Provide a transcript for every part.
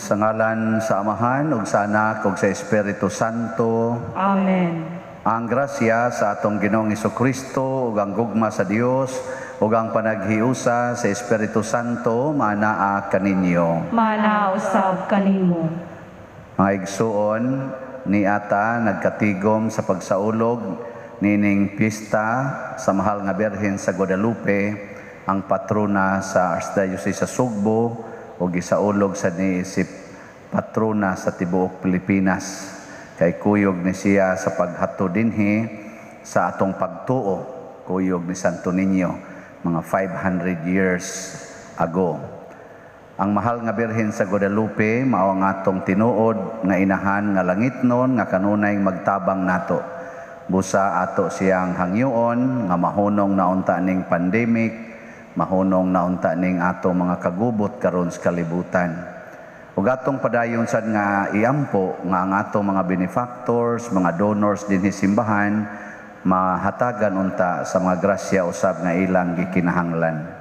Sa ngalan sa Amahan ug sa Anak ug sa Espiritu Santo. Amen. Ang grasya sa atong Ginoong Kristo ug ang gugma sa Dios ug ang panaghiusa sa Espiritu Santo maanaa kaninyo. Maanaa usab kanimo. Mga igsuon, niata nagkatigom sa pagsaulog nining piyesta sa Mahal nga Birhen sa Guadalupe, ang patrona sa Archdiocese sa Sugbo ug gisaulog sa ni isip patrona sa tibuok Pilipinas. Kay kuyog ni siya sa paghato dinhi sa atong pagtuo, kuyog ni Santo Niño mga 500 years ago. Ang Mahal nga Birhen sa Guadalupe mao ang atong tinuod nga inahan nga langitnon nga kanunay magtabang nato. Busa ato siyang hangyoon nga mahunong na unta ning pandemic, mahunong na unta ning ato mga kagubot karon sa kalibutan. Ug atong padayon sad nga iampo nga ang atong mga benefactors, mga donors dinhi simbahan mahatagan unta sa mga grasya usab nga ilang gikinahanglan.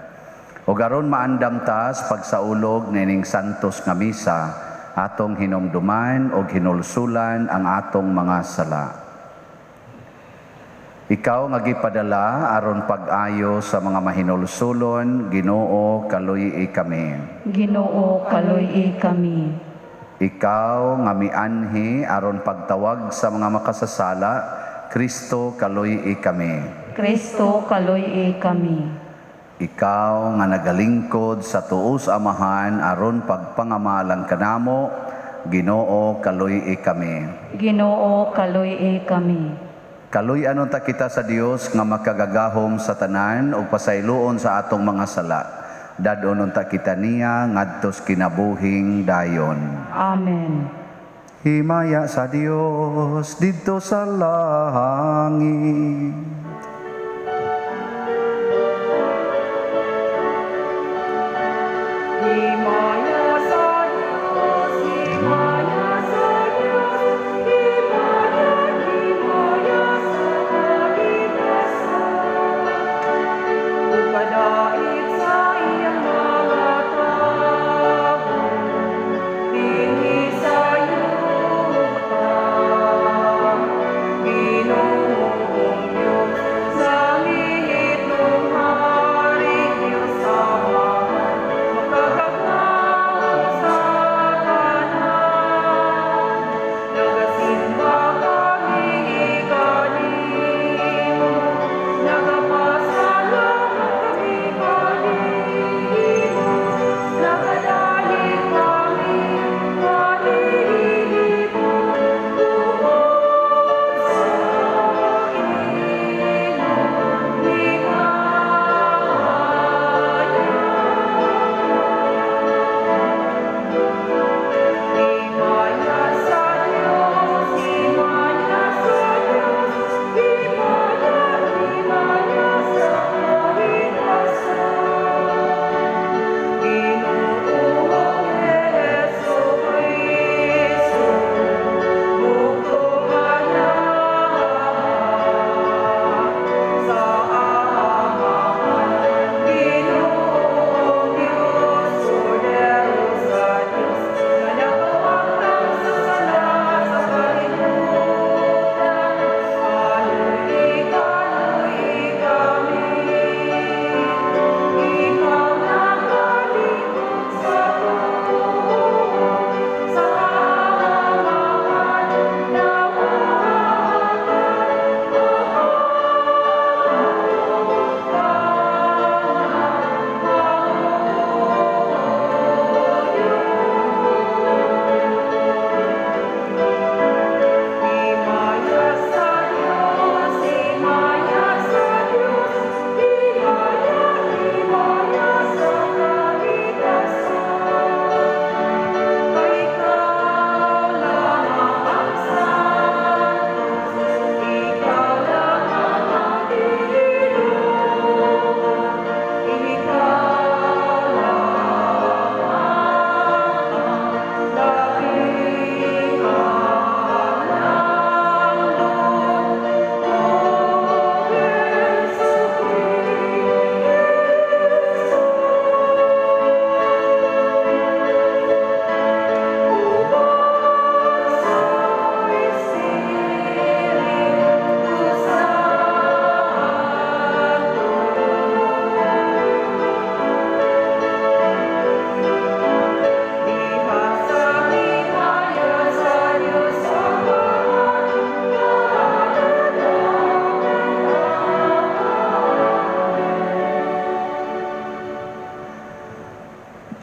Ug aron maandam ta sa pagsaulog nining santos nga misa, atong hinumduman og hinulsulan ang atong mga sala. Ikaw nga gipadala aron pag-ayo sa mga mahinulsulon, Ginoo, kaluy-i kami. Ginoo, kaluy-i kami. Ikaw nga mianhi aron pagtawag sa mga makasasala, Kristo, kaluy-i kami. Kristo, kaluy-i kami. Ikaw nga nagalingkod sa tuos Amahan aron pagpangamalang kanamo, Ginoo, kaluy-i kami. Ginoo, kaluy-i kami. Kaluy-an unta kita sa Dios nga makagagahom sa tanan ug pasayloon sa atong mga sala. Dad-on unta kita niya ngadto sa kinabuhing dayon. Amen. Himaya sa Dios didto sa langit. Himaya sa Diyos, himaya sa Diyos, himaya, himaya sa kaligtasan. Ug kadait sa iyang mga tawo, dinhi sa yuta. Ginoong Diyos, langitnong hari, Diyos Amahan, makagagahom.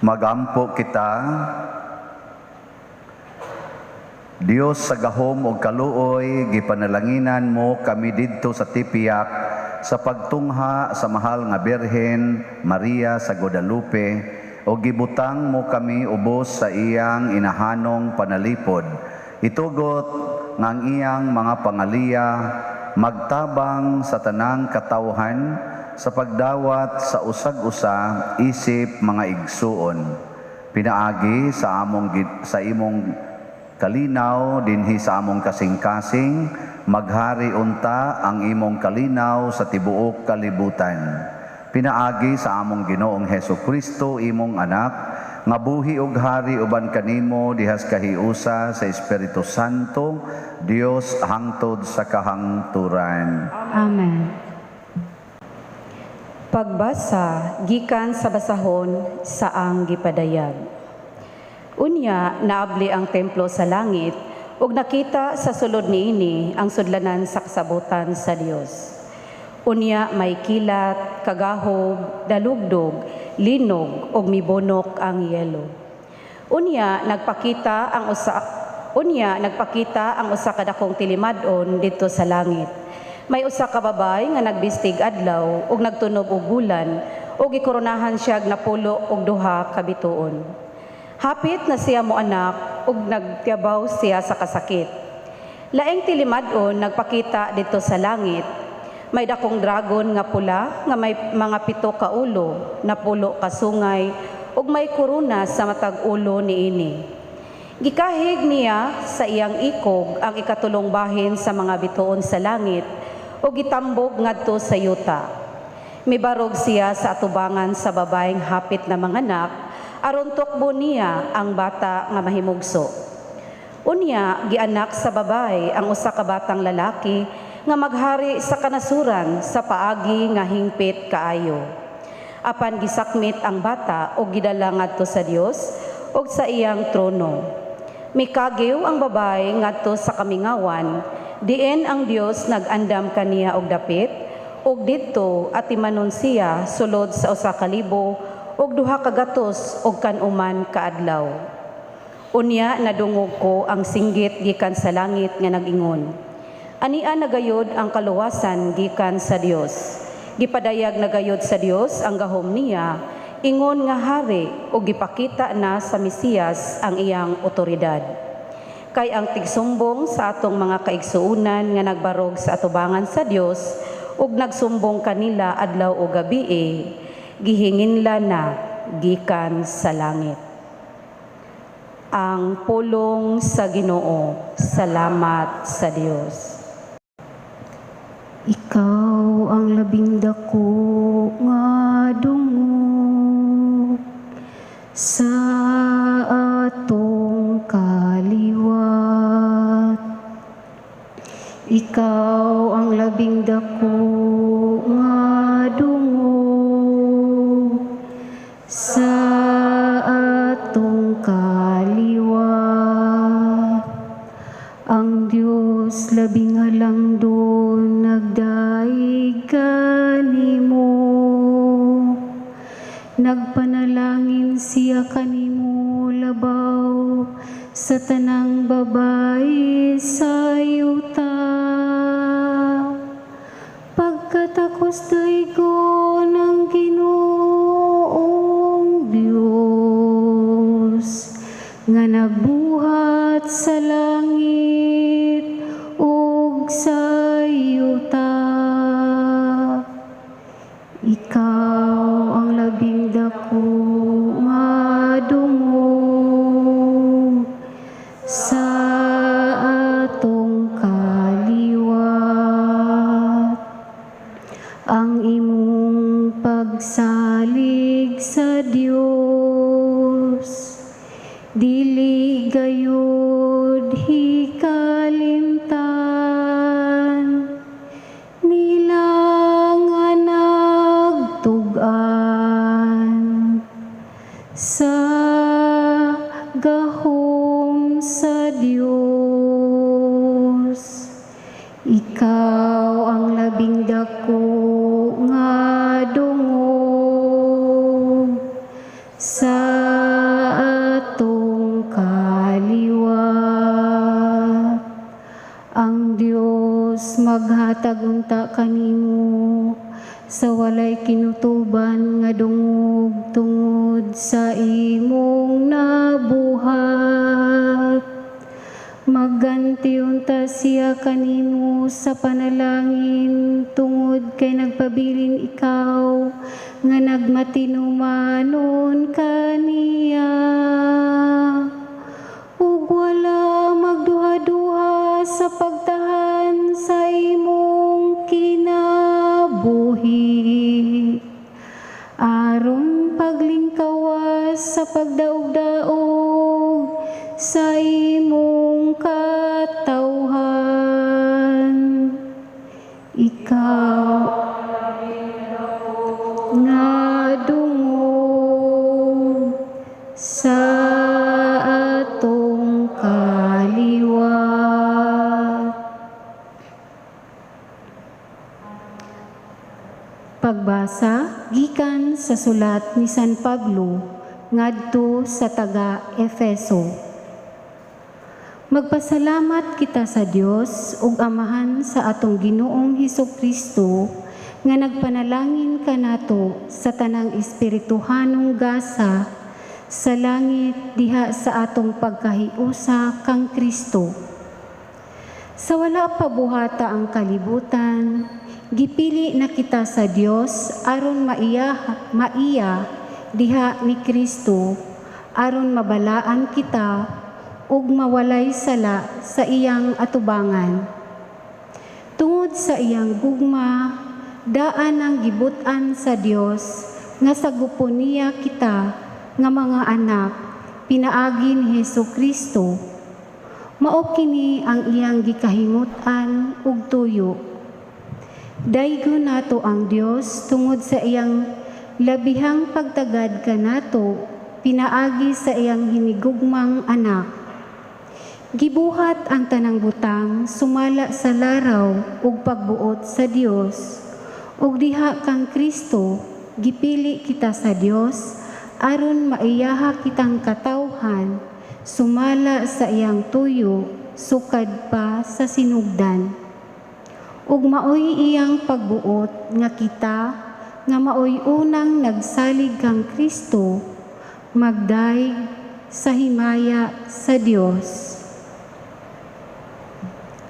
Magampo kita. Dios sa gahom og kaluoy, gipanalanginan mo kami didto sa Tepeyac sa pagtungha sa mahal nga Birhen Maria sa Guadalupe o gibutang mo kami ubos sa iyang inahanong panalipod. Itugot nga ang iyang mga pangaliya magtabang sa tanang katawhan sa pagdawat sa usag-usa isip mga igsuon. Pinaagi sa imong kalinaw dinhi sa among kasing-kasing, maghari unta ang imong kalinaw sa tibuok kalibutan. Pinaagi sa among Ginoong Hesus Kristo, imong anak, nga buhi ug hari uban kanimo dihas kahiusa sa Espiritu Santo, Dios hangtod sa kahangturan. Amen. Pagbasa gikan sa basahon sa ang gipadayag. Unya naabli ang templo sa langit ug nakita sa sulod niini ang sudlanan sa kasabutan sa Dios. Unya may kilat, kagahob, dalugdog, linog ug mibunok ang yelo. Unya nagpakita ang usa ka dakong tilimad-on didto sa langit. May usa ka babay nga nagbistig adlaw ug nagtunob og bulan ug gikoronahan siya og 12 ka bituon. Hapit na siya moanak ug nagtiyabaw siya sa kasakit. Laing tilimad-on nagpakita didto sa langit. May dakong dragon nga pula nga may mga 7 ka ulo, 10 ka sungay ug may korona sa matag ulo niini. Gikahig niya sa iyang ikog ang ikatulong bahin sa mga bituon sa langit ug gitambog ngadto sa yuta. Mibarog siya sa atubangan sa babaeng hapit na manganak aron tukbo niya ang bata nga mahimugso. Unya gianak sa babay ang usa ka batang lalaki nga maghari sa kanasuran sa paagi nga hingpit kaayo. Apan gisakmit ang bata og gidala ngadto sa Dios ug sa iyang trono. Mikagiw ang babay ngadto sa kamingawan, diin ang Dios nag-andam kaniya og dapit, ug didto atimanon siya sulod sa 1290 kaadlaw. Unya nadungog ko ang singgit gikan sa langit nga nag-ingon, "Ania na gayod ang kaluwasan gikan sa Dios. Gipadayag na gayod sa Dios ang gahom niya, ingon nga hari, ug gipakita na sa Mesiyas ang iyang otoridad. Kay ang tigsumbong sa atong mga kaigsuonan nga nagbarog sa atubangan sa Dios ug nagsumbong kanila adlaw ug gabii, gihinginla na gikan sa langit." Ang pulong sa Ginoo. Salamat sa Dios. Ikaw ang labing dako nga dungog sa atong kaliwat. Ikaw ang labing dako nga dungog sa atong kaliwat. Ang Dios labing halangdon nagdaig kanimo. Nagpanalangin siya kanimo labaw sa tanang babae sa yuta. Pagkatakos daygon ang Ginoong Dios nga nagbuhat sa langit ug sa yuta. Ikaw ang labing dako nga dungog sa atong kaliwat. Ang imong pagsalig sa Dios dili gayud hikalimtan nila nga nagtug-an sa gahom sa Dios. Ikaw ang labing dako nga dungog sa imong nabuhat. Magganti unta siya kanimo sa panalangin tungod kay nagpabilin ikaw nga nagmatinumanon kaniya. Ug wala magduha-duha sa pagtahan sa imong kinabuhi, aron paglingkawas sa pagdaog-daog sa imong katawhan. Ikaw nga dungog sa atong kaliwat. Pagbasa gikan sa sulat ni San Pablo ngadto sa taga Efeso. Magpasalamat kita sa Dios ug Amahan sa atong Ginoong Hesukristo nga nagpanalangin kanato sa tanang espirituhanong gasa sa langit diha sa atong pagkahiusa kang Kristo. Sa wala pa buhata ang kalibutan, gipili na kita sa Dios aron maiya diha ni Kristo, aron mabalaan kita ug mawalay sala sa iyang atubangan. Tungod sa iyang gugma, daan ang gibut-an sa Dios nga sagupon niya kita nga mga anak pinaagi ni Hesukristo. Mao kini ang iyang gikahimut-an ug tuyo. Daygon nato ang Dios tungod sa iyang labihang pagtagad kanato pinaagi sa iyang hinigugmang anak. Gibuhat ang tanang butang sumala sa laraw ug pagbuot sa Dios. Ug diha kang Kristo gipili kita sa Dios aron maiyaha kitang katawhan sumala sa iyang tuyo sukad pa sa sinugdan. Ug maoy iyang pagbuot nga kita nga maoy unang nagsalig kang Kristo magdayeg sa himaya sa Dios.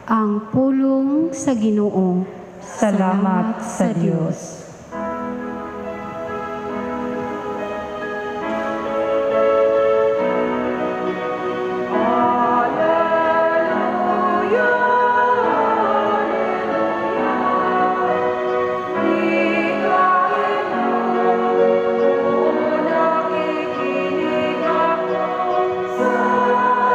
Ang pulong sa Ginoo. Salamat sa Dios. Alleluia, alleluia. Ikaw nakikinig ako sa iyong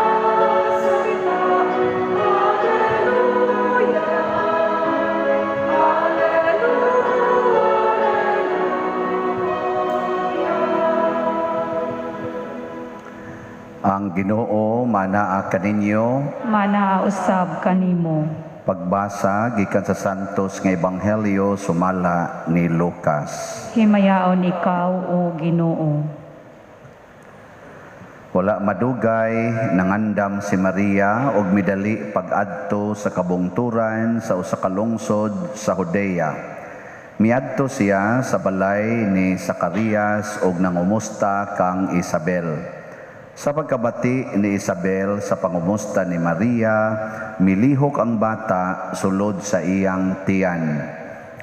mga salita. Alleluia, alleluia. Ang Ginoo manaa kaninyo. Manaa usab kanimo. Pagbasa gikan sa Santos nga Ebanghelyo sumala ni Lucas. Himayaon ikaw, o Ginoo. Wala madugay nangandam si Maria og midali pag-adto sa kabungturan sa usa ka lungsod sa Judea. Miadto siya sa balay ni Zacarias og nangumusta kang Isabel. Sa pagkabati ni Isabel sa pangumusta ni Maria, milihok ang bata sulod sa iyang tiyan.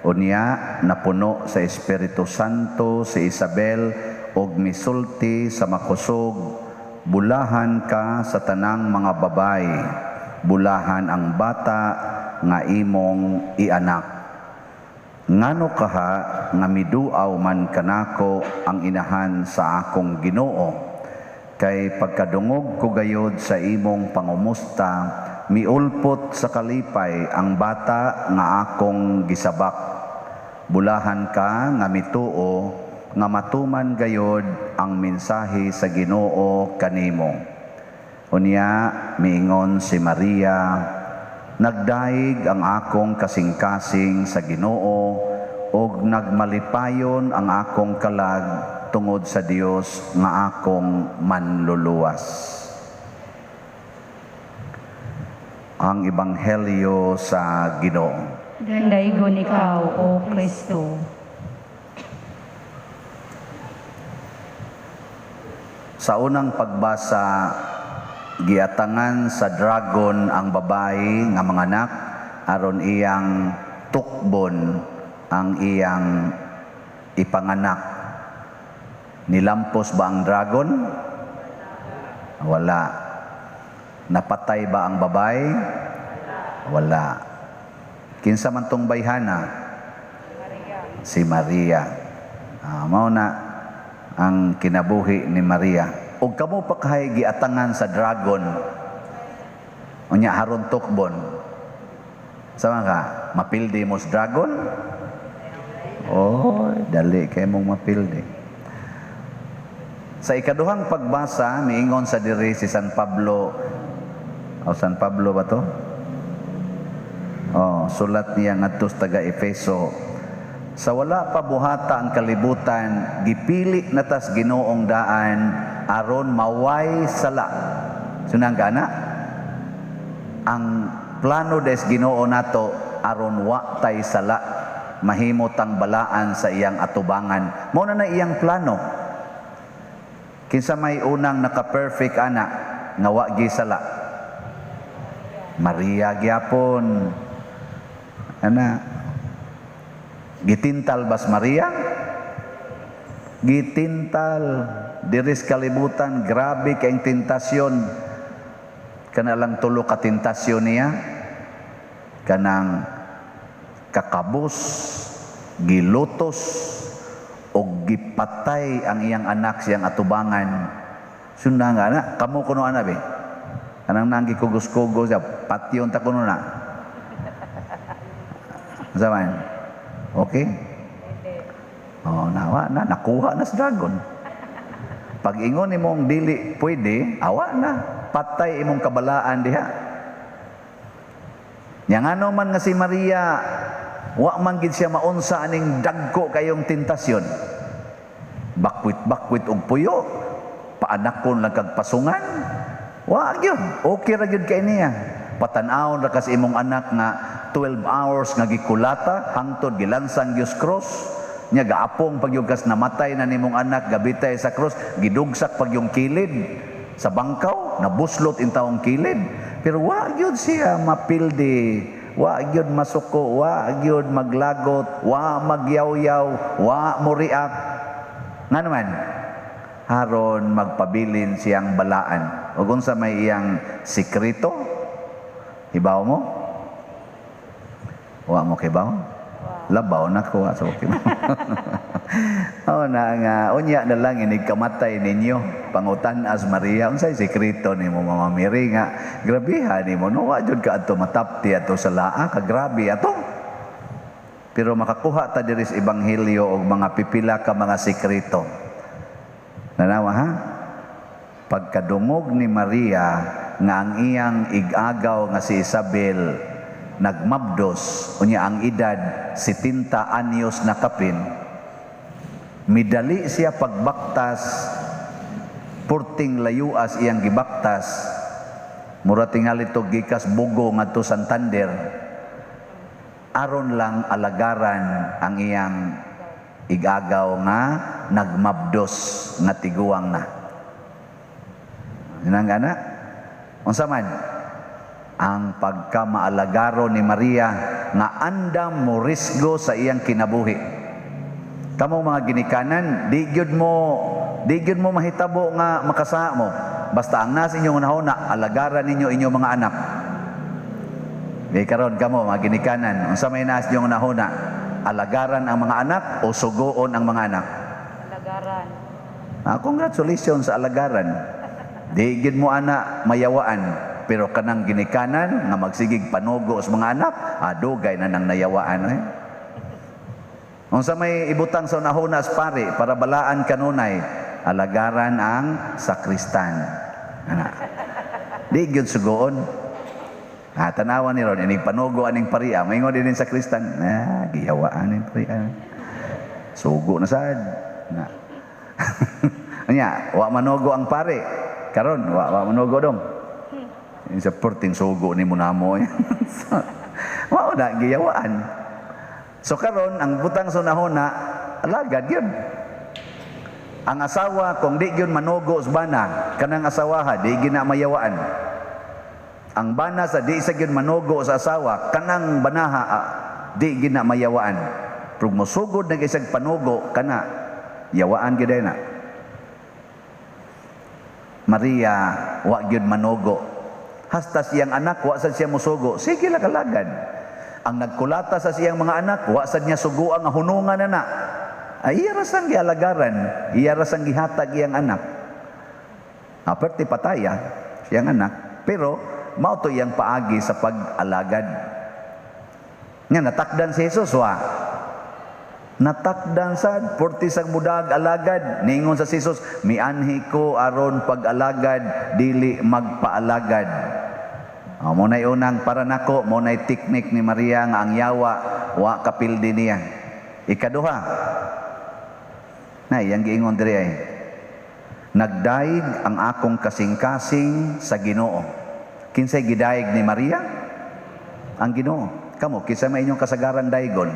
Unya, napuno sa Espiritu Santo si Isabel og misulti sa makusog, bulahan ka sa tanang mga babay, bulahan ang bata nga imong ianak. Ngano kaha nga miduaw man kanako ang inahan sa akong Ginoo? Kay pagkadungog ko gayod sa imong pangumusta, miulpot sa kalipay ang bata nga akong gisabak. Bulahan ka nga mituo, nga matuman gayod ang mensahe sa Ginoo kanimo. Unya miingon si Maria, nagdaig ang akong kasing-kasing sa Ginoo ug nagmalipayon ang akong kalag tungod sa Dios nga akong manluluwas. Ang Ebanghelyo sa Ginoo. Daygon ikaw, O Kristo. Sa unang pagbasa, giatangan sa dragon ang babae nga manganak aron iyang tukbon ang iyang ipanganak. Nilampos ba ang dragon? Wala. Napatay ba ang babae? Wala. Kinsa man tong bayhana? Si Maria. Mao na ang kinabuhi ni Maria. Og kamo pa kay giatangan sa dragon. Unya haron tukbon. Sama ka, mapildi mo sa dragon? Oh, dali kay mong mapildi. Sa ikaduhang pagbasa, miingon sa diri si San Pablo. O San Pablo ba to? Oh, sulat niya ngadto sa taga Efeso. Sa wala pa buhata ang kalibutan, gipili na tas Ginoong daan aron maway sala. Sunang gana? Ang plano des Ginoo nato aron wa tay sala, mahimo tang balaan sa iyang atubangan. Mao na na iyang plano. Kinsa may unang naka-perfect ana nga wa gi sala? Maria gyapon. Ana, gitintal bas Maria? Gitintal diris kalibutan, grabe kayong tentasyon. Kana lang tulo ka tentasyon niya, kanang kakabos, gilutos, og gipatay ang iyang anak siyang atubangan. Sunda nga na, kamo kuno ana be. Kanang nanggi kugos-kugos, patyon ta kuno na. Zaman. Okay? Oh, nawa na, nakuha na sa dragon. Pag ingon nimong dili pwede, awa na, patay imong kabalaan diha. Nya ngano man nga si Maria, wa man gid siya maunsa aning dagko kayong tentasyon. Bakwit-bakwit og puyo, paanakon lang kag pasungan. Wa gyud, okay ra gyud kay niya. Patan-awon ra kas imong anak nga 12 hours nga gikulata hangtod gilansang gyud cross. Nya gaapong pag yung kas namatay na nimong anak gabitay sa cross, gidugsak pag yung kilid sa bangkaw, nabuslot in taong kilid. Pero wa gyud siya mapildi, wa gyud masuko, wa gyud maglagot, wa magyawyaw, wa moriak. Nga naman, haron magpabilin siyang balaan. O kung sa may iyang sikreto, hibaw mo? Wa mo kibaw? Labaw na ko, so okay. Oh, na nga unya na lang inig kamatay ninyo pangutan as Maria, unsay sekreto nimo, Mama Mary, nga grabeha nimo, no? Wa jud ka adto matapti ato sa laa ka, grabe ato. Pero makakuha ta diri sa ebanghelyo og mga pipila ka mga sekreto. Nanawa ha, pagkadungog ni Maria nga ang iyang igagaw nga si Isabel nagmabdos, unya ang edad 70 anyos na kapin, midali siya pagbaktas, purting layuas iyang gibaktas, mura tingali to gikas Bugo ngadto Santander, aron lang alagaran ang iyang igagaw nga nagmabdos nga tiguang na. Yun ang gana. Unsa man ang pagkamaalagaro ni Maria nga andam mo risgo sa iyang kinabuhi. Kamo mga ginikanan, di gyud mo mahitabo nga makasaha mo. Basta ang nasa inyong unahuna, alagaran ninyo inyong mga anak. Di karon kamo mga ginikanan, unsa may naas inyong unahuna? Alagaran ang mga anak o sugoon ang mga anak? Alagaran. Congratulations sa alagaran. Di gyud mo ana mayawaan, pero kanang ginikanan nga magsigig panugo sa mga anak, dugay na nang nayawaan eh. Unsa may ibutang sa unahuna sa pare para balaan kanunay, alagaran ang sakristan. Ana. Di gyud sugoon. Tanawan ni ron ining panugo aning paria, maingon din sa sakristan. Ah, giyawaan ning paria. Sugo na sad. Na. Anya, wa manugo ang pare. Karon wa manugo dong. Yung sa perting sugo ni mo namo. Wa na giyawaan. So karon ang butang sa unahuna, alagad yun. Ang asawa kung di gyud manugo sa bana, kanang asawaha di gina mayawaan. Ang bana sa di sa gyud manugo sa asawa, kanang banaha di gina mayawaan. Pero mosugod na isag panugo kana, yawaan gyud na. Maria wa gyud manugo. Hasta siyang anak wa sad siya mosugo, sige la kalagad. Ang nagkulata sa siyang mga anak, wa sad niya suguan nga hunungan na na. Ay, iya ra sang gialagaran, iya ra sang gihatag iyang anak. Aperte pataya siyang anak, pero mao to iyang paagi sa pag-alagad. Nga natakdan si Jesus wa. Natakdan sad porti sang mudag alagad. Ningon sa Jesus, mianhi ko aron pag-alagad, dili magpaalagad. Oh, mo na'y unang para nako, mo na'y teknik ni Maria nga ang yawa wa kapildi niya. Ikaduha, na iyang giingon diri ay, nagdayeg ang akong kasing-kasing sa Ginoo. Kinsay gidayeg ni Maria? Ang Ginoo. Kamo, kinsa may inyong kasagaran daygon?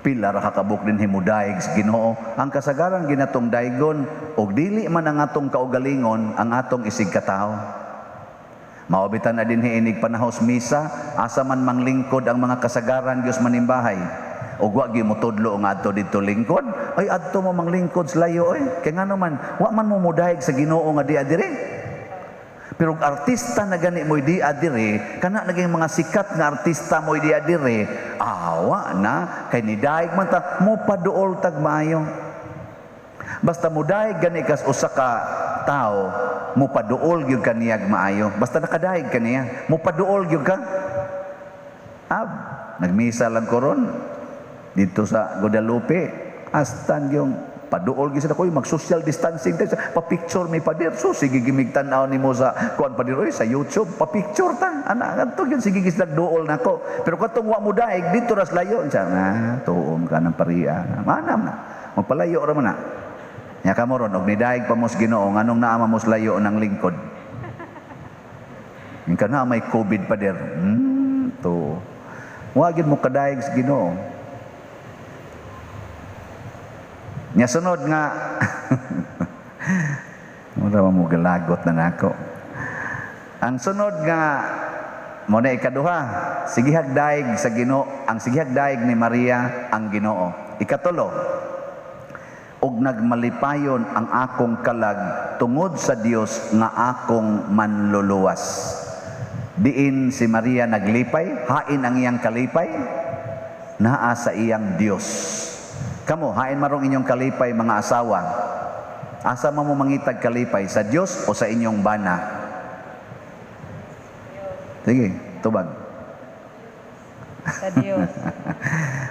Pila ra kakabuk din himudayeg sa Ginoo. Ang kasagaran ginatong daygon og dili man ang atong kaugalingon ang atong isig katawo. Mao bitan na dinhi inig panahos misa, asa man manglingkod ang mga kasagaran Dios manimbahay. Og wa gyud motudlo nga adto didto lingkod, ay adto mo manglingkod sa layo oy. Kay ngano man, wa man mo modayeg sa Ginoo nga diha diri. Pero og artista na gani mo'y diha diri, kana naging mga sikat nga artista mo'y diha diri, awa na kay nidayeg man ta mo paduol tag maayo. Basta modayeg gani kas usa ka tawo, mo paduol gyud kaniyag maayo. Basta nakadayeg kaniya, mo paduol gyud ka. Ab, nagmisa lang ko ron dito sa Guadalupe, astan yung paduol gyud sila ko mag-social distancing tayo, pa-picture mi pader. So sige gimig tan-aw nimo sa kuan pader oy sa YouTube, pa-picture ta. Ana adto gyud sige gislag duol nako. Pero katong wa mo daig dito ras layo unsa na tuom ka ng pariya. Manam na. Magpalayo ra man na. Nya kamo ron og nidaig pa mos Ginoo nganong naa man mos layo ng lingkod. Inka na may COVID pader. To. Wa gyud mo kadaig sa Ginoo. Nya sunod nga mura mo galagot na nako. Ang sunod nga mo na ikaduha, sigihag daig sa Ginoo, ang sigihag daig ni Maria ang Ginoo. Ikatulo, og nagmalipayon ang akong kalag tungod sa Dios nga akong manluluwas. Diin si Maria naglipay, hain ang iyang kalipay, naa sa iyang Dios. Kamo, hain marong inyong kalipay mga asawa. Asa man mo mangitag kalipay, sa Dios o sa inyong bana? Sige, tubag. Sa Dios.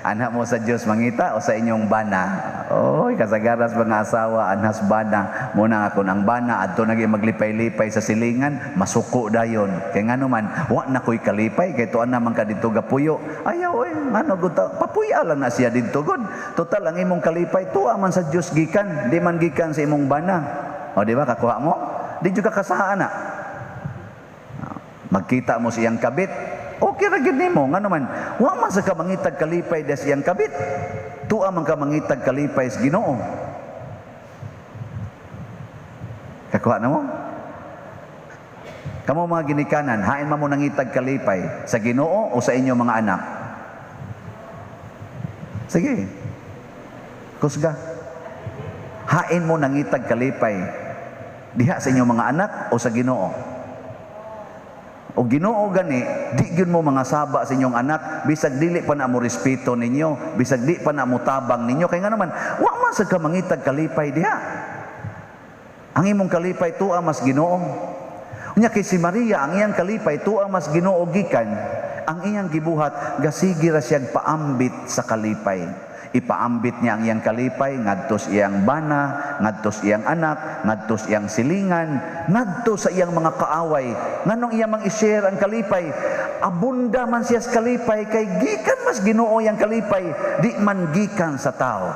Anha mo sa Dios mangita o sa inyong bana? Oy, kasagaras mga asawa, anhas bana. Muna nga kun ang bana adto nagi maglipay-lipay sa silingan, masuko dayon. Kay ngano man, wa na koy kalipay kay tuan naman ka didto gapuyo. Ayaw oy, ngano gud ta, papuya lang na siya didto gud. Total ang imong kalipay tuwa man sa Dios gikan, di man gikan sa imong bana. O di ba kakuha mo? Di jud ka kasahaan na. Magkita mo siyang kabit, okay ra gyud nimo. Ngano man, wa man sa ka mangitag kalipay des iyang kabit. Tuwa man ka mangitag kalipay sa Ginoo. Kakuha na mo? Kamo mga ginikanan, hain man mo nangitag kalipay sa Ginoo o sa inyong mga anak? Sige. Kusga. Hain mo nangitag kalipay diha sa inyong mga anak o sa Ginoo? O Ginoo gani, di gyud mo mga saba sa inyong anak, bisag dili pa na mo respeto ninyo, bisag di pa na mo tabang ninyo, kay nga naman, wa man sad ka mangitag kalipay diha. Ang imong kalipay tuwa mas Ginoo. Unya kay si Maria, ang iyang kalipay tuwa mas Ginoo gikan, ang iyang gibuhat gasigi ra siyag paambit sa kalipay. Ipaambit niya ang iyang kalipay ngadto sa iyang bana, ngadto sa iyang anak, ngadto sa iyang silingan, ngadto sa iyang mga kaaway. Nganong iya mang i-share ang kalipay? Abunda man siya sa kalipay kay gikan mas Ginoo iyang kalipay, di man gikan sa tao.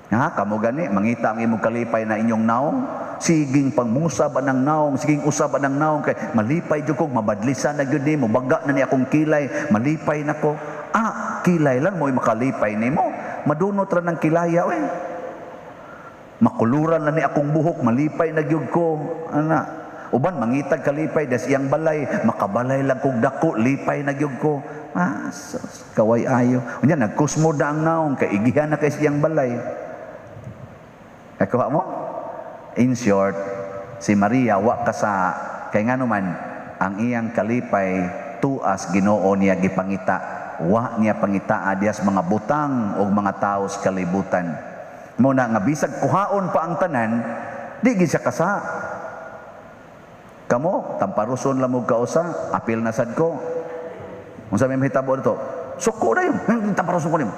Ha, kamo gani mangita ang imong kalipay na inyong naong, siging pangmusab anang naong, siging usab anang naong kay malipay jud kog mabadlisan na gyud nimo, baga na ni akong kilay, malipay nako. Ah, kilay lang mo'y makalipay nimo. Madunot ra ng kilaya, oy. Makuluran na ni akong buhok, malipay na gyud ko. Ana. Uban mangitag kalipay des iyang balay, makabalay lang kog dako, lipay na gyud ko. Ah, sus, kaway ayo. Unya nagkusmo na ang naong kay igihan na kay siyang balay. Nakuha mo? In short, si Maria wa ka sa kay ngano man ang iyang kalipay tuas Ginoo niya gipangita. Wa niya pangitaa diyas mga butang og mga tawo sa kalibutan. Mo na nga bisag kuhaon pa ang tanan, di gid siya kasa. Kamo, tamparuson lang mo kausa, apil na sad ko. Unsa may mahitabo dito? Suko na yun. Tamparuson ko nimo.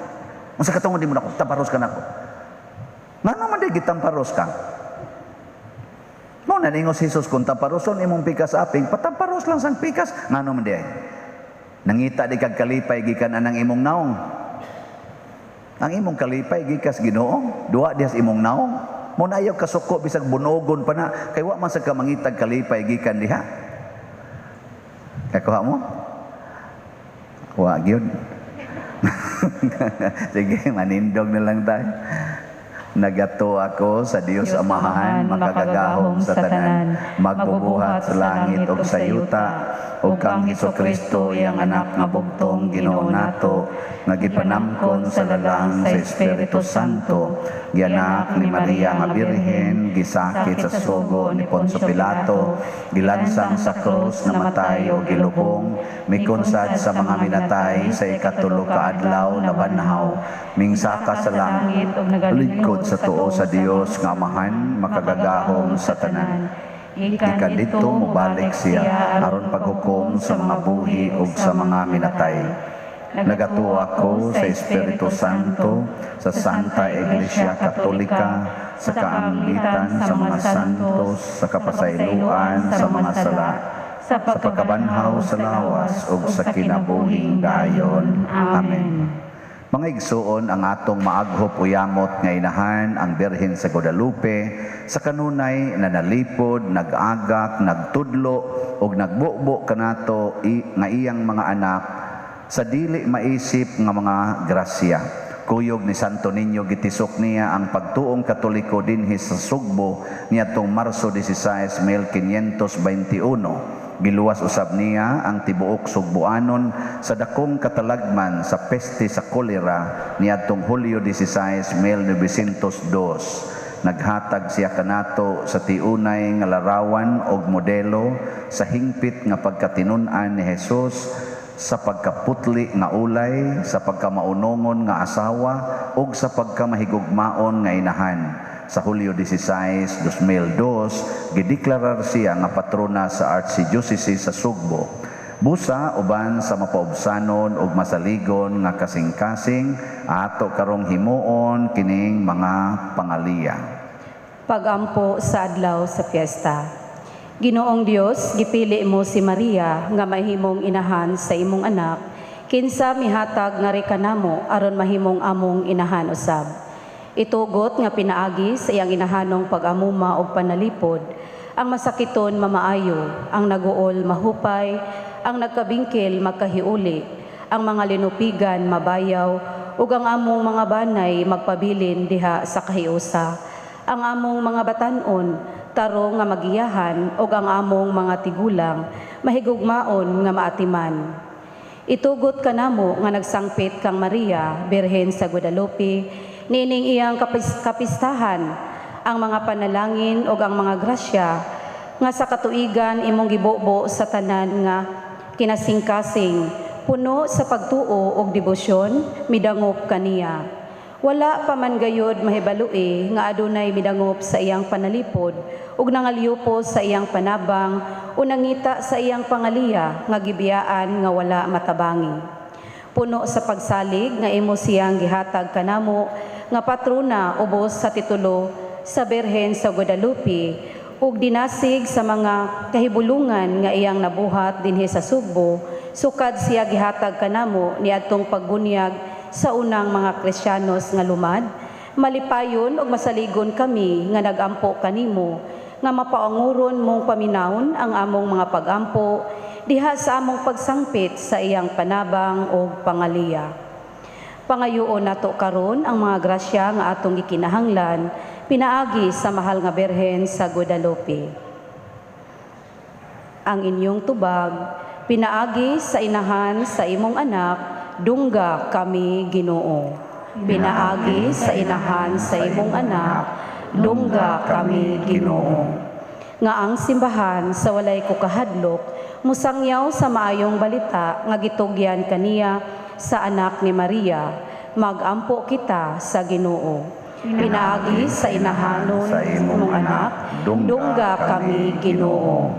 Unsa katungod nimo nako? Tamparos ka nako. Ngano man di gitamparos ka? Mo na ningo si Jesus kung tamparoson imong pikas aping, patamparos lang sang pikas. Ngano man di ay? Nangita di kag kalipay gikan anang imong naong. Ang imong kalipay gikas Ginoo, duha dihas imong naong. Mo na ayaw kasuko bisag bunogon pa na kay wa man sa ka mangitag kalipay gikan diha. Kakuha mo? Wa gyud. Sige, manindog na lang tayo. Nagato ako sa Dios Amahan, makagagahom sa tanan, magbubuhat sa langit ug sa yuta, ug kang Hesukristo iyang anak nga bugtong Ginoo nato, nga gipanamkon sa lalang sa Espiritu Santo, gianak ni Maria nga Birhen, gisakit sa sugo ni Poncio Pilato, gilansang sa krus, namatay ug gilubong, mikunsad sa mga minatay, sa ikatulo ka adlaw nabanhaw, mingsaka sa langit, lingkod sa tuo sa Dios nga Amahan, makagagahom sa tanan. Gikan didto mobalik siya aron paghukom sa mga buhi ug sa mga minatay. Nagatuo ako sa Espiritu Santo, sa Santa Iglesia Katolika, sa kaambitan sa mga santos, sa kapasayloan sa mga sala, sa pagkabanhaw sa lawas ug sa kinabuhing dayon. Amen. Mga igsuon, ang atong maaghop o yamot nga inahan, ang Birhen sa Guadalupe, sa kanunay na nalipod, nag-agak, nagtudlo ug nagbubo kanato nga iyang mga anak sa dili maisip nga mga grasya. Kuyog ni Santo Niño, gitisok niya ang pagtuong Katoliko dinhi sa Sugbo niadtong Marso 16, 1521. Giluwas usab niya ang tibuok Sugbuanon sa dakong katalagman sa peste sa kolera niadtong Hulyo 16, 1902. Naghatag siya kanato sa tiunay nga larawan og modelo sa hingpit nga pagkatinun-an ni Jesus, sa pagkaputli nga ulay, sa pagkamaunongon nga asawa, ug sa pagkamahigugmaon nga inahan. Sa Hulyo 16, 2002, gideklarar siya nga patrona sa Archdiocese sa Sugbo. Busa, uban sa mapaubsanon ug masaligon nga kasing-kasing, ato karong himuon kining mga pangaliya. Pagampo sa adlaw sa piyesta. Ginoong Dios, gipili mo si Maria nga mahimong inahan sa imong anak, kinsa mihatag nga kanamo aron mahimong among inahan usab. Itugot nga pinaagi sa iyang inahanong pag-amuma og panalipod, ang masakiton mamaayo, ang naguol mahupay, ang nagkabingkil magkahiuli, ang mga linupigan mabayaw, ug ang among mga banay magpabilin diha sa kahiusa. Ang among mga batanon tarong nga magiyahan, ug ang among mga tigulang mahigugmaon nga maatiman. Itugot kanamo nga nagsangpit kang Maria, Birhen sa Guadalupe, nining iyang kapistahan, ang mga panalangin ug ang mga grasya nga sa katuigan imong gibobo sa tanan nga kinasingkasing, puno sa pagtuo ug debosyon, midangop kaniya. Wala pa man gayod mahibalui nga adunay midangop sa iyang panalipod ug nangalyupo sa iyang panabang o nangita sa iyang pangaliya nga gibiyaan nga wala matabangi. Puno sa pagsalig nga imo siyang gihatag kanamo nga patrona ubos sa titulo sa Birhen sa Guadalupe ug dinasig sa mga kahibulungan nga iyang nabuhat dinhi sa Sugbo, sukad siya gihatag kanamo niadtong pagbunyag sa unang mga Kristiyanos nga lumad, malipayon ug masaligon kami nga nagampo kanimo, nga mapaanguron mong paminawon ang among mga pagampo diha sa among pagsangpit sa iyang panabang ug pangaliya. Pangayuon nato karon ang mga grasya nga atong gikinahanglan pinaagi sa mahal nga Birhen sa Guadalupe. Ang inyong tubag pinaagi sa inahan sa imong anak, dungga kami, Ginoo. Pinaagi sa inahan sa imong anak, dungga kami, Ginoo. Nga ang simbahan sa walay ko kahadlok musangyaw sa maayong balita nga gitugyan kaniya sa anak ni Maria, magampo kita sa Ginoo. Pinaagi sa inahanon sa imong anak, dungga kami, Ginoo.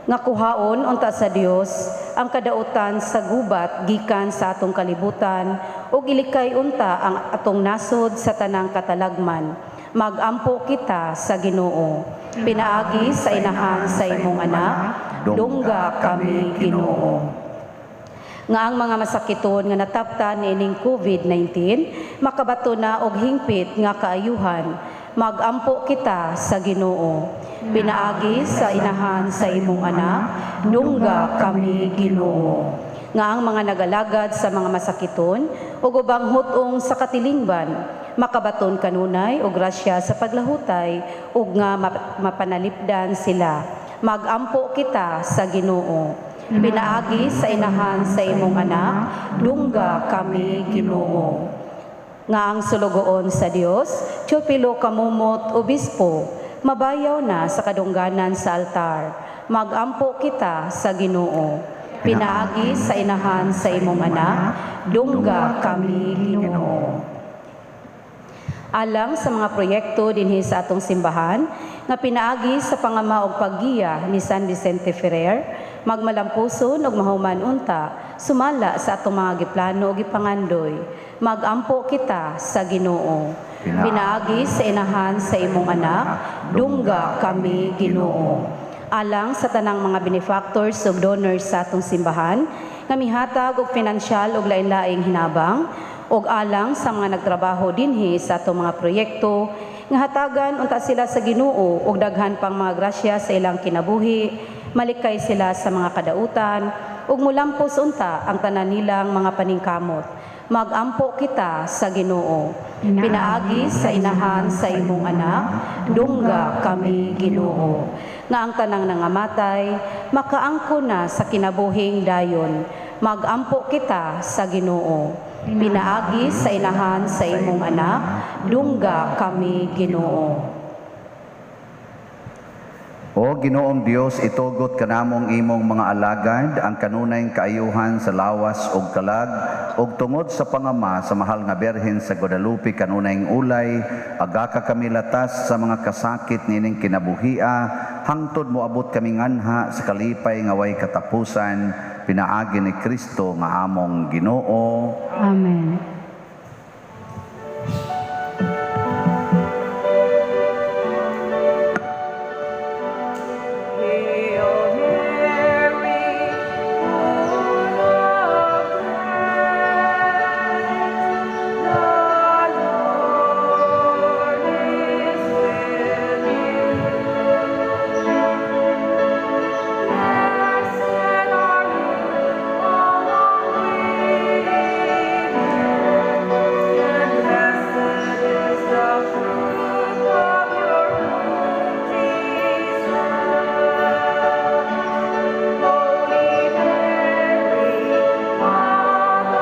Nga kuhaon unta sa Dios ang kadautan sa gubat gikan sa atong kalibutan ug ilikay unta ang atong nasod sa tanang katalagman, magampo kita sa Ginoo. Pinaagi sa inahan sa imong anak, dungga kami, Ginoo. Nga ang mga masakiton nga nataptan niining COVID-19 makabato na og hingpit nga kaayuhan, magampo kita sa Ginoo. Pinaagi sa inahan sa imong anak, dungga kami, Ginoo. Nga ang mga nagalagad sa mga masakiton ug ubang hutong sa katilingban makabaton kanunay og grasya sa paglahutay ug nga mapanalipdan sila, magampo kita sa Ginoo. Pinaagi sa inahan sa imong anak, dungga kami, Ginoo. Nga ang sulugoon sa Dios, Teofilo Camomot, Obispo, mabayaw na sa kadungganan sa altar, magampo kita sa Ginoo. Pinaagi sa inahan sa imong anak, dungga kami, Ginoo. Alang sa mga proyekto dinhi sa atong simbahan nga pinaagi sa pangama og paggiya ni San Vicente Ferrer, magmalampuson og mahuman unta sumala sa atong mga giplano ug gipangandoy, magampo kita sa Ginoo. Pinaagi sa inahan sa imong anak, dungga kami, Ginoo. Alang sa tanang mga benefactors ug donors sa atong simbahan nga mihatag og pinansyal ug lain-laing hinabang, ug alang sa mga nagtrabaho dinhi sa atong mga proyekto nga hatagan unta sila sa Ginoo og daghan pang mga grasya sa ilang kinabuhi, malikay sila sa mga kadautan ug mulampos unta ang tanan nilang mga paningkamot, magampo kita sa Ginoo. Pinaagi sa inahan sa imong anak, dungga kami, Ginoo. Nga ang tanang nangamatay makaangko na sa kinabuhing dayon, magampo kita sa Ginoo. Pinaagi sa inahan sa imong anak, dungga kami, Ginoo. O Ginoong Dios, itugot kanamong imong mga alagad ang kanunay kaayuhan sa lawas ug kalag, ug tungod sa pangama sa mahal nga Birhen sa Guadalupe kanunay ulay, agaka kami latas sa mga kasakit nining kinabuhia, hangtod moabot kami nganha sa kalipay nga way katapusan, pinaagi ni Kristo nga among Ginoo. Amen. Hail Mary, full of grace, the Lord is with you. Blessed are you among women, and blessed is the fruit of your womb, Jesus. Holy Mary, Mother of God, pray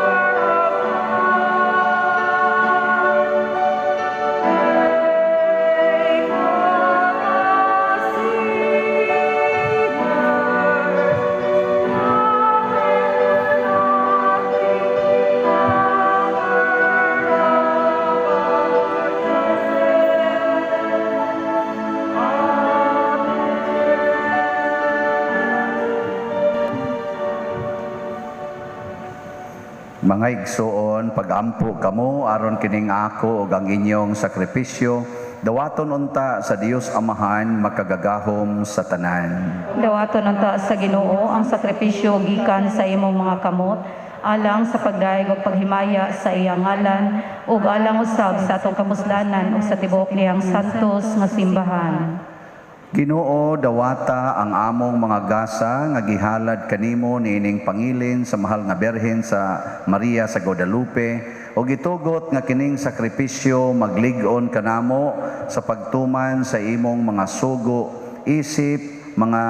for us sinners, now and at the hour of our death. Amen. Mga igsoon, pagampo kamo aron kining ako ug ang inyong sakripisyo dawaton unta sa Dios Amahan makagagahom sa tanan. Dawaton unta sa Ginoo ang sakripisyo gikan sa imong mga kamot, alang sa pagdayeg ug paghimaya sa iyang ngalan ug alang usab sa atong kapuslanan ug sa tibuok niyang santos nga simbahan. Ginoo, dawata ang among mga gasa nga gihalad kanimo niining pangilin sa mahal nga Berhen sa Maria sa Guadalupe, ug gitugot nga kining sakripisyo maglig-on kanamo sa pagtuman sa imong mga sugo isip mga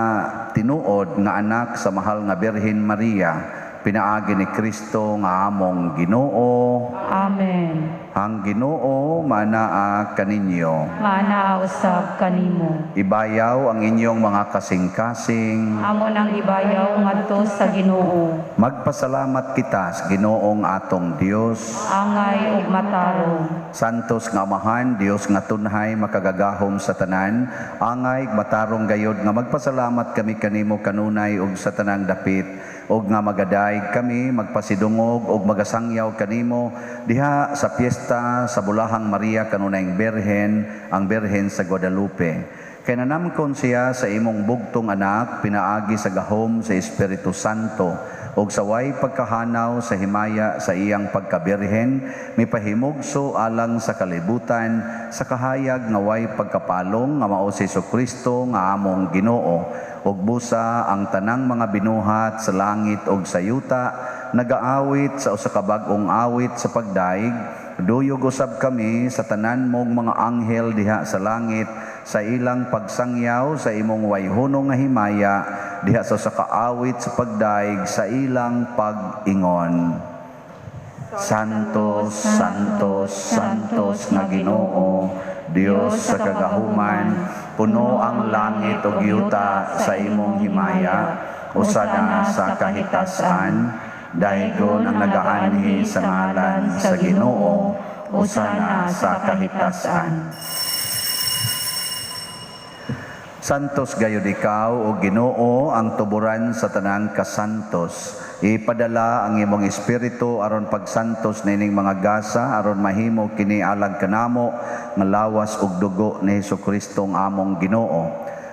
tinuod nga anak sa mahal nga Berhen Maria, pinaagi ni Kristo nga among Ginoo. Amen. Ang Ginoo manaa kaninyo. Maanaa usab kanimo. Ibayaw ang inyong mga kasing-kasing. Amo nang ibayaw ngadto sa Ginoo. Magpasalamat kita sa Ginoong atong Dios. Angay ug matarong. Santos nga Amahan, Dios nga tunhay makagagahom sa tanan, angay matarong gayod nga magpasalamat kami kanimo kanunay ug sa tanang dapit, ug nga magadayeg kami magpasidungog ug magasangyaw kanimo diha sa piyesta sa Bulahang Maria kanunayng Berhen, ang Berhen sa Guadalupe. Kay nanamkon siya sa imong bugtong anak, pinaagi sa gahom sa Espiritu Santo, ug sa way pagkahanaw sa himaya sa iyang pagkabirhen, mipahimugso alang sa kalibutan, sa kahayag nga way pagkapalong nga mao si Jesucristo nga among Ginoo. Ug busa ang tanang mga binuhat sa langit ug sa yuta, nagaawit sa usa ka bag-ong awit sa pagdaig, duyog usab kami sa tanan mong mga anghel diha sa langit, sa ilang pagsangyaw sa imong wayhono nga himaya, diha sa usa ka awit sa pagdaig sa ilang pag-ingon. Santos, Santos, Santos nga Ginoo, Dios sa kagahuman, puno ang langit ug yuta sa imong himaya, usa na sa kahitasan, daygon ang nagaanhi sa ngalan sa Ginoo, usa na sa kahitasan. Santos gayud ikaw, o Ginoo, ang tuburan sa tanang kasantos. Ipadala ang imong espiritu aron pagsantos nining mga gasa, aron mahimo kini alang kanamo nga lawas ug dugo ni Hesukristo ang among Ginoo.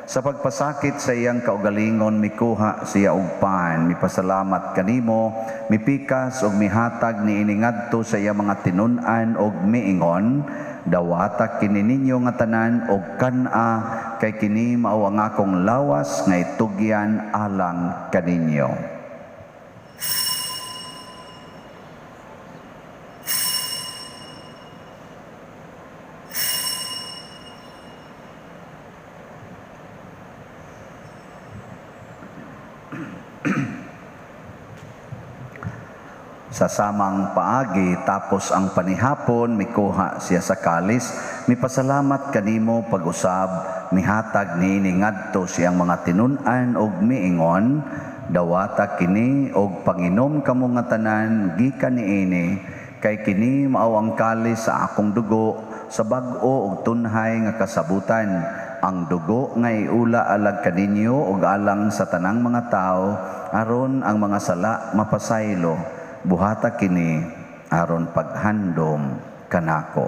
Sa pagpasakit sa iyang kaugalingon, mikuha siya og pan, mipasalamat kanimo, mipikas ug mihatag niini ngadto sa iyang mga tinun-an ug miingon, dawata kini ninyo nga tanan og kan-a, kay kini mao ang akong lawas nga itugyan alang kaninyo. Sa samang paagi, tapos ang panihapon, mikuha siya sa kalis, mipasalamat kanimo pag-usab, mihatag niini ngadto siyang mga tinun-an og miingon, dawata kini og panginom kamo nga tanan gikan niini, kay kini mao ang kalis sa akong dugo, sa bag-o og tunhay nga kasabutan, ang dugo nga iula alag kaninyo og alang sa tanang mga tawo, aron ang mga sala mapasaylo. Buhata kini aron paghandom kanako.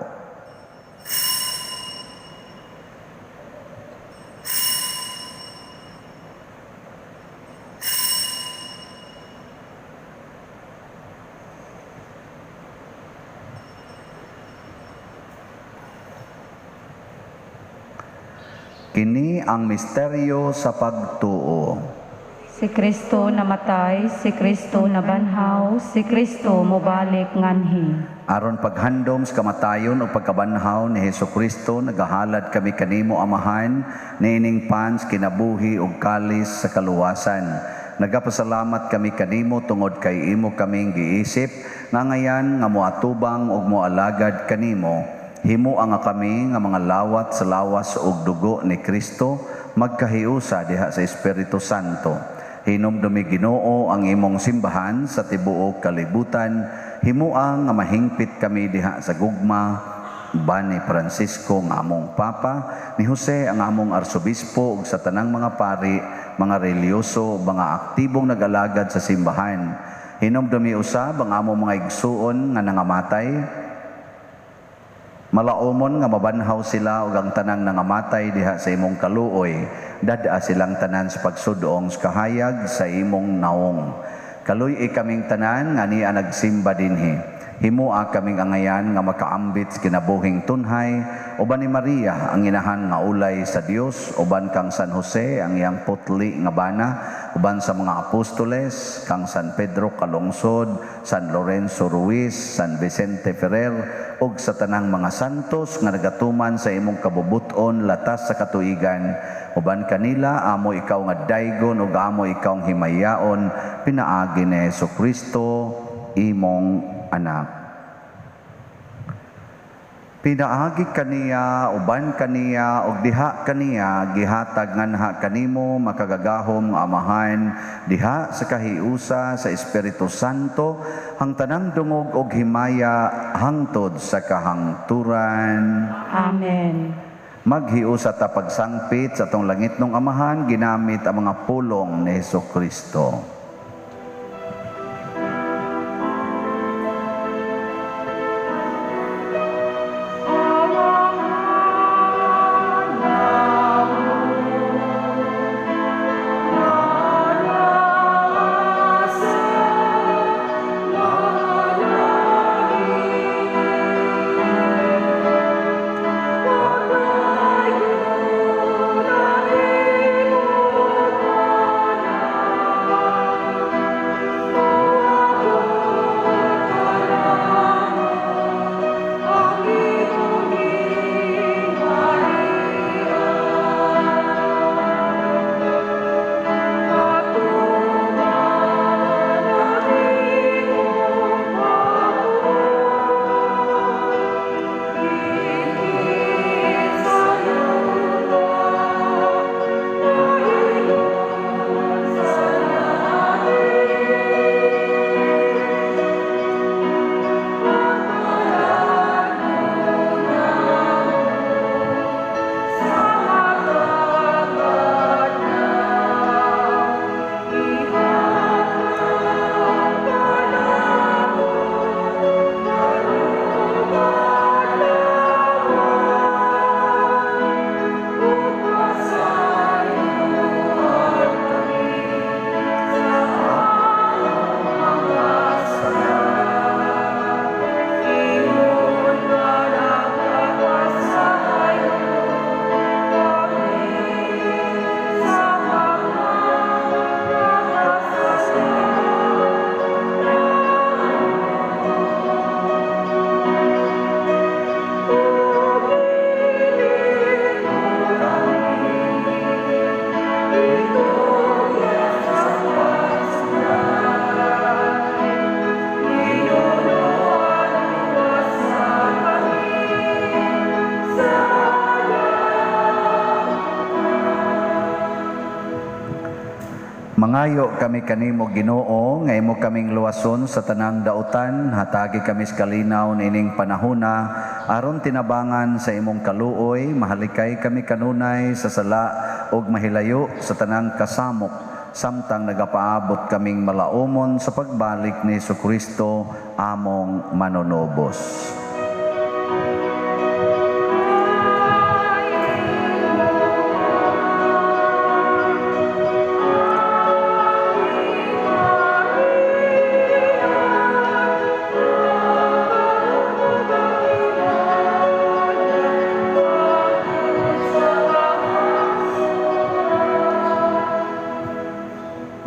Kini ang misteryo sa pagtuo. Si Kristo namatay, si Kristo nabanhaw, si Kristo mobalik nganhi. Aron paghandom sa kamatayon o pagkabanhaw ni Hesukristo, nagahalad kami kanimo Amahan, niining pans kinabuhi ug kalis sa kaluwasan. Nagapasalamat kami kanimo tungod kay imo kaming giisip, nga ngayan nga moatubang ug moalagad kanimo. Himo ang kami nga mga lawat sa lawas ug dugo ni Kristo, magkahiusa diha sa Espiritu Santo. Hinumdumi Ginoo ang imong simbahan sa tibuok kalibutan, himua nga mahingpit kami diha sa gugma ba ni Francisco nga among Papa, ni Jose ang among Arsobispo ug sa tanang mga pari, mga reliyoso, mga aktibong nag-alagad sa simbahan. Hinumdumi usab ang among mga igsuon nga nangamatay, malaumon nga mabanhaw sila ug ang tanang nangamatay diha sa imong kaluoy, dad-a silang tanan sa pagsudong sa kahayag sa imong naong. Kaluy-i kaming tanan nga niya nagsimba dinhi. Himua kaming angayan nga makaambit sa kinabuhing tunhay uban ni Maria ang inahan nga ulay sa Dios, uban kang San Jose ang iyang putli nga bana, uban sa mga apostoles kang San Pedro Calungsod, San Lorenzo Ruiz, San Vicente Ferrer ug sa tanang mga santos nga nagatuman sa imong kabubut-on latas sa katuigan. Uban kanila amo ikaw nga daygon ug amo ikaw ang himayaon pinaagi ni Hesukristo imong anak. Pinaagi kaniya, uban kaniya, ug diha kaniya, gihatag nganha kanimo makagagahom nga Amahan, diha sa kahiusa sa Espiritu Santo, ang tanang dungog og himaya hangtod sa kahangturan. Amen. Maghiusa ta pagsangpit sa atong langitnong Amahan, ginamit ang mga pulong ni Hesukristo. Mangayo kami kanimo Ginoo nga imo kaming luwason sa tanang dautan, hatagi kami sa kalinaw niining panahona aron tinabangan sa imong kaluoy, mahalikay kami kanunay sa sala ug mahilayo sa tanang kasamok samtang nagapaabot kaming malaumon sa pagbalik ni Hesukristo among manunubos.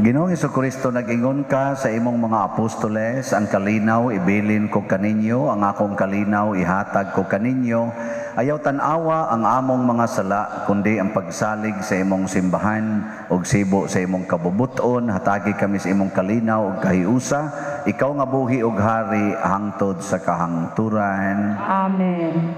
Ginoong Hesukristo, nag-ingon ka sa imong mga apostoles, ang kalinaw ibilin ko kaninyo, ang akong kalinaw ihatag ko kaninyo. Ayaw tan-awa ang among mga sala, kundi ang pagsalig sa imong simbahan ug sibo sa imong kabubuton. Hatagi kami sa imong kalinaw ug kahiusa. Ikaw nga buhi ug hari hangtod sa kahangturan. Amen.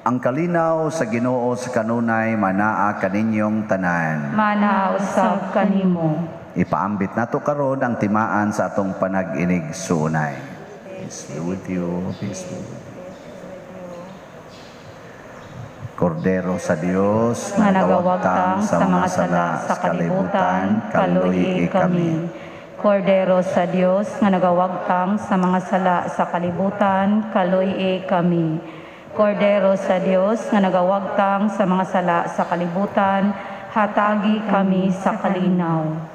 Ang kalinaw sa Ginoo sa kanunay manaa kaninyong tanan. Manaa usab kanimo. Ipaambit nato karon ang timaan sa atong panag-inig suunay. Peace be with you, peace be with you. Kordero sa Dios nga nagawagtang sa mga sala sa kalibutan, kaluyi kami. Kordero sa Dios nga nagawagtang sa mga sala sa kalibutan, kaluyi kami. Kordero sa Dios nga nagawagtang sa mga sala sa kalibutan, hatagi kami sa kalinaw.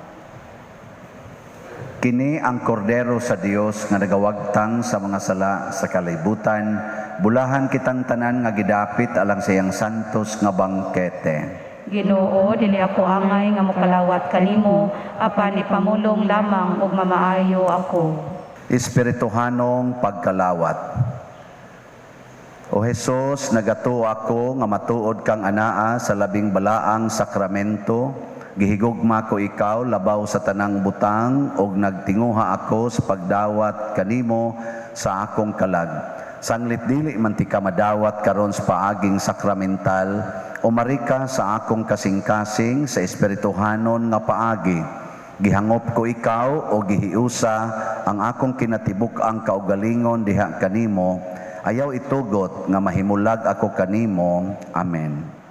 Kini ang kordero sa Dios nga nagawagtang sa mga sala sa kalibutan. Bulahan kitang tanan nga gidapit alang sa iyang santos nga bangkete. Ginoo, dili ako angay nga mokalawat kanimo, apan ipamulong lamang ug mamaayo ako. Espirituhanong pagkalawat. O Hesus, nagatuo ako nga matuod kang anaa sa labing balaang sakramento. Gihigugma ko ikaw labaw sa tanang butang ug nagtinguha ako sa pagdawat kanimo sa akong kalag. Sanglit dili man ti ka madawat karon sa paaging sakramental, umari ka sa akong kasing-kasing sa espirituhanon nga paagi. Gihangop ko ikaw o gihiusa ang akong kinatibuk-ang kaugalingon diha kanimo. Ayaw itugot nga mahimulag ako kanimo. Amen.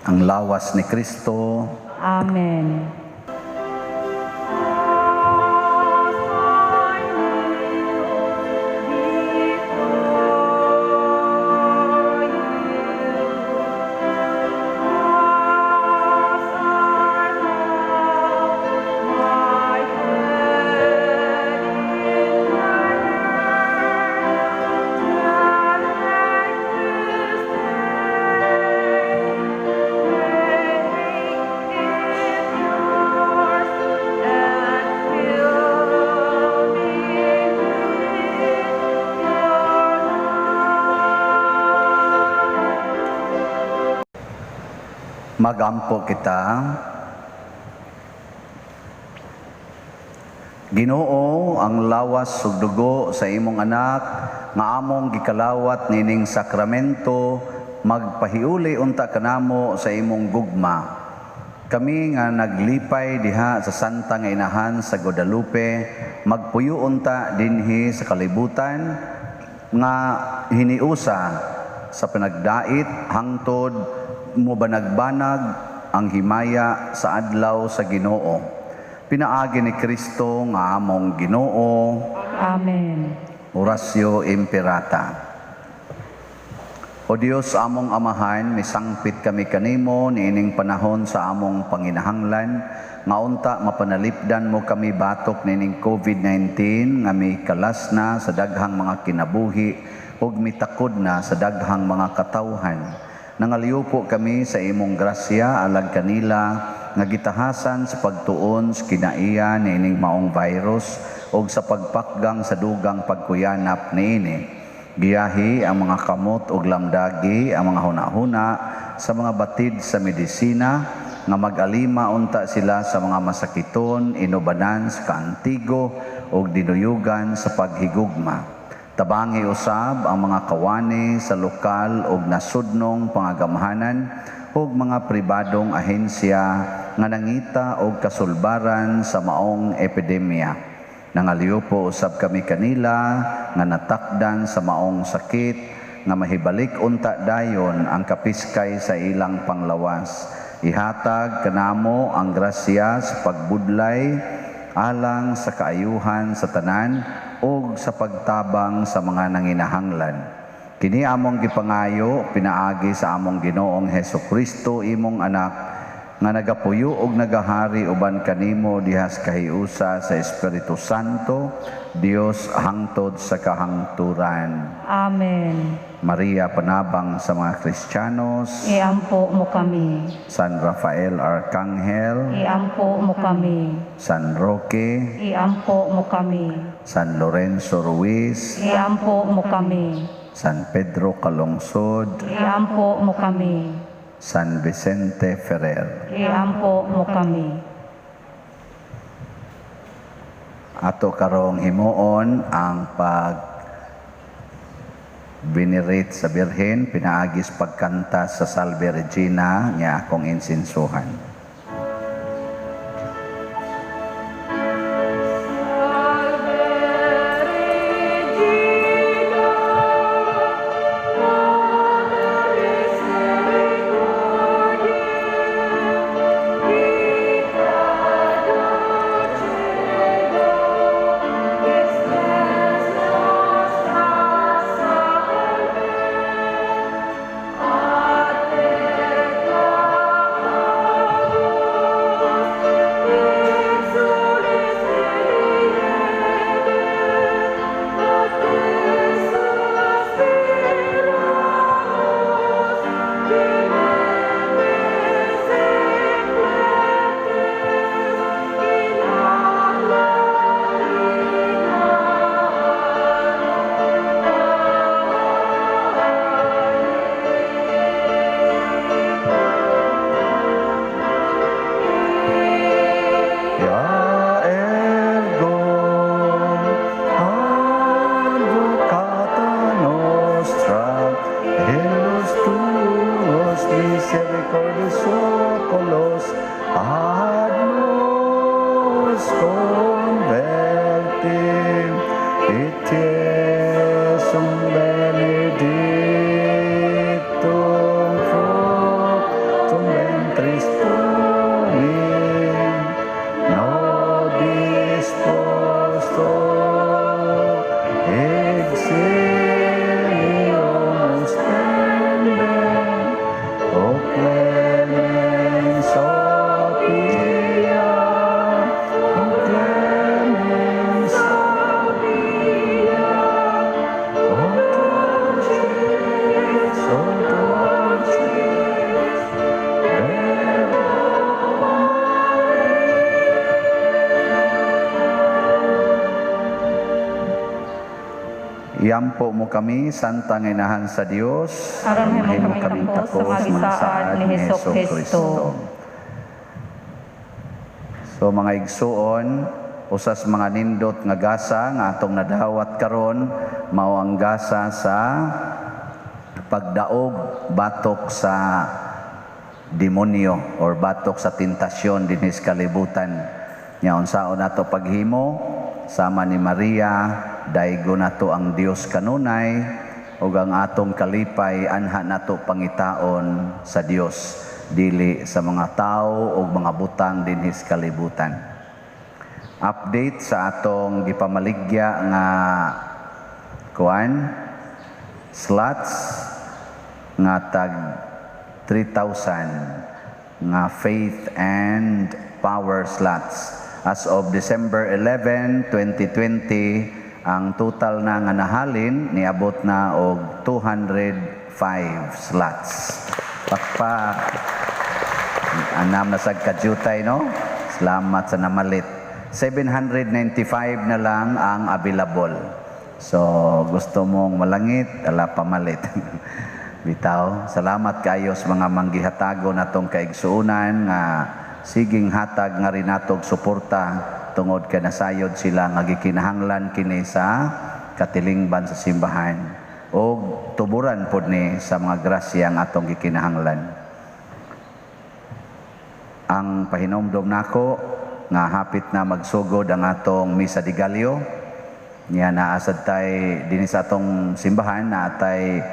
Ang lawas ni Kristo. Amen. Magampo kita. Ginoo, ang lawas ug dugo sa imong anak nga among gikalawat nining sakramento, magpahiuli unta kanamo sa imong gugma. Kami nga naglipay diha sa Santa nga Inahan sa Guadalupe, magpuyo unta dinhi sa kalibutan nga hiniusa sa panagdait hangtod mobanagbanag ang himaya sa adlaw sa Ginoo. Pinaagi ni Kristo nga among Ginoo. Amen. Oratio Imperata. O Dios among Amahan, misangpit kami kanimo niining panahon sa among panginahanglan nga unta mapanalipdan mo kami batok niining COVID-19 nga mikalas na sa daghang mga kinabuhi ug mitakod na sa daghang mga katawhan. Nangaliw kami sa imong grasya alang kanila nga gitahasan sa pagtuon sa kinaiya niining maong virus ug sa pagpakgang sa dugang pagkuyanap niini. Giyahi ang mga kamot ug lamdagi ang mga hunahuna sa mga batid sa medisina nga mag-alima unta sila sa mga masakiton, inubanan sa kaantigo ug dinuyugan sa paghigugma. Tabangi usab ang mga kawani sa lokal ug nasudnong pangagamhanan ug mga pribadong ahensya nga nangita og kasulbaran sa maong epidemya. Nangaliw po usab kami kanila nga natakdan sa maong sakit nga mahibalik unta dayon ang kapiskay sa ilang panglawas. Ihatag kanamo ang grasya sa pagbudlay alang sa kaayuhan sa tanan ug sa pagtabang sa mga nanginahanglan. Kini among gipangayo pinaagi sa among Ginoong Hesukristo, imong anak, nga nagapuyo og nagahari uban kanimo diha sa kahiusa sa Espiritu Santo, Dios hangtod sa kahangturan. Amen. Maria, panabang sa mga Kristiyanos. Iampo mo kami. San Rafael Arcangel. Iampo mo kami. San Roque. Iampo mo kami. San Lorenzo Ruiz. Iampo mo kami. San Pedro Calungsod. Iampo mo kami. San Vicente Ferrer. Iampo mo kami. Ato karong himuon ang pag venerate sa Birhen pinaagis pagkanta sa Salve Regina nga akong insinsuhan. Salve Regina, Mater misericordiae, Iampo mo kami, Santa nga Inahan sa Dios, aron mahimo kaming takos sa mga gisaad ni Hesus Kristo. So mga igsuon, usas mga nindot nga gasa nga atong nadawat karon mao ang gasa sa pagdaog batok sa demonyo or batok sa tentasyon dinhi sa kalibutan. Nya unsaon nato paghimo sama ni Maria, daygo nato ang Dios kanunay ug ang atong kalipay anha nato pangitaon sa Dios, dili sa mga tao o mga butang dinhi sa kalibutan. Update sa atong gipamaligya nga kuan slots nga tag 3,000 nga faith and power slots. As of December 11, 2020, ang total na nga nahalin niabot na og 205 slots. Pakpak. Anam na sad kadyutay, no? Salamat sa namalit. 795 na lang ang available. So, gusto mong malangit, ala pamalit. Bitaw, salamat kayo sa mga manggihatago natong kaigsuunan nga siging hatag nga rin natog suporta tungod kay nasayod sila nga gikinahanglan kini sa katilingban sa simbahan o tuburan pod ni sa mga grasya nga atong gikinahanglan. Ang pahinomdom nako nga hapit na magsugod ang atong Misa de Gallo. Nya naa sad tay dinhi sa atong simbahan, naa tay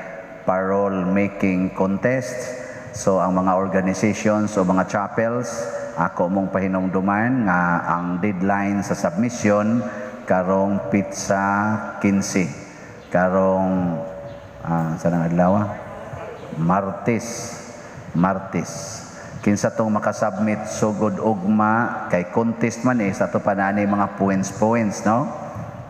parol making contest. So ang mga organizations o mga chapels, ako mong pahinumduman nga ang deadline sa submission karong petsa 15. Karong sa nang adlaw? Martes. Martes. Kinsa tong makasubmit sugod ugma, kay contest man eh, sa ato pa na mga points points, no?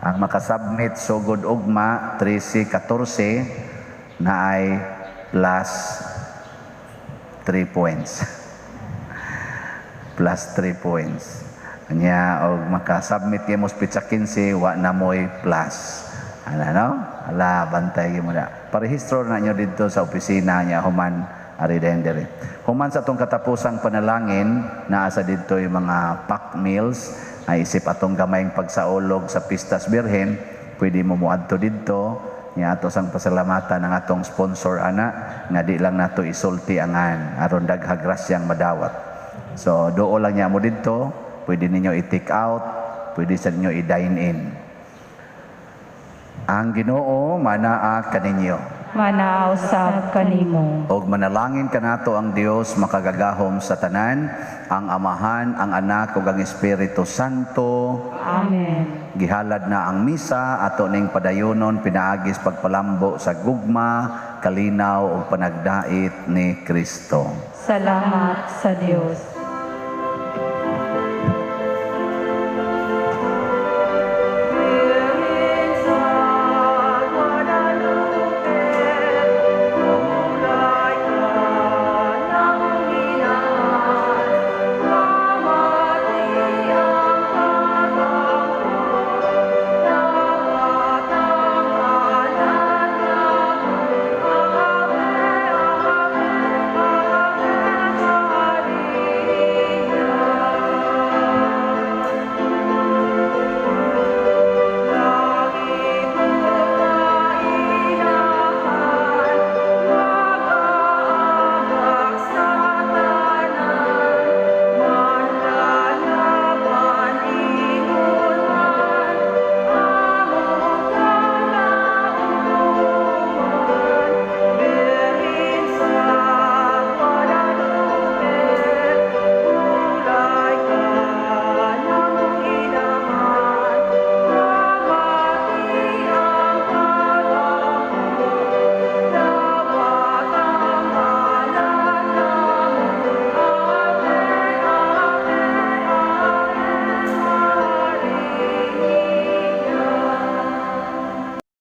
Ang makasubmit sugod ugma 13 14 na ay plus 3 points. Plus 3 points. Anya og makasubmit kay mo sa petsa 15, wa na mo'y plus. Ana, no? Ala, bantay mo na. Parehistro na nyo dito sa opisina niya human ari dere. Human sa atong katapusang panalangin, naa sa dito yung mga pack meals ay isip atong gamayng pagsaulog sa Pistas Birhen, pwede mo muadto didto. Nya ato sang pasalamatan ang atong sponsor ana nga di lang nato isulti angan aron daghang grasyang madawat. So duo lang niya mo didto, pwede ninyo i-take out, pwede sa ninyo i-dine in. Ang Ginoo manaa kaninyo. Manaa usab kanimo. Og manalangin kanato ang Dios makagagahom sa tanan, ang Amahan, ang Anak ug ang Espiritu Santo. Amen. Gihalad na ang misa, ato ning padayonon pinaagis pagpalambo sa gugma, kalinaw ug panagdait ni Kristo. Salamat sa Dios.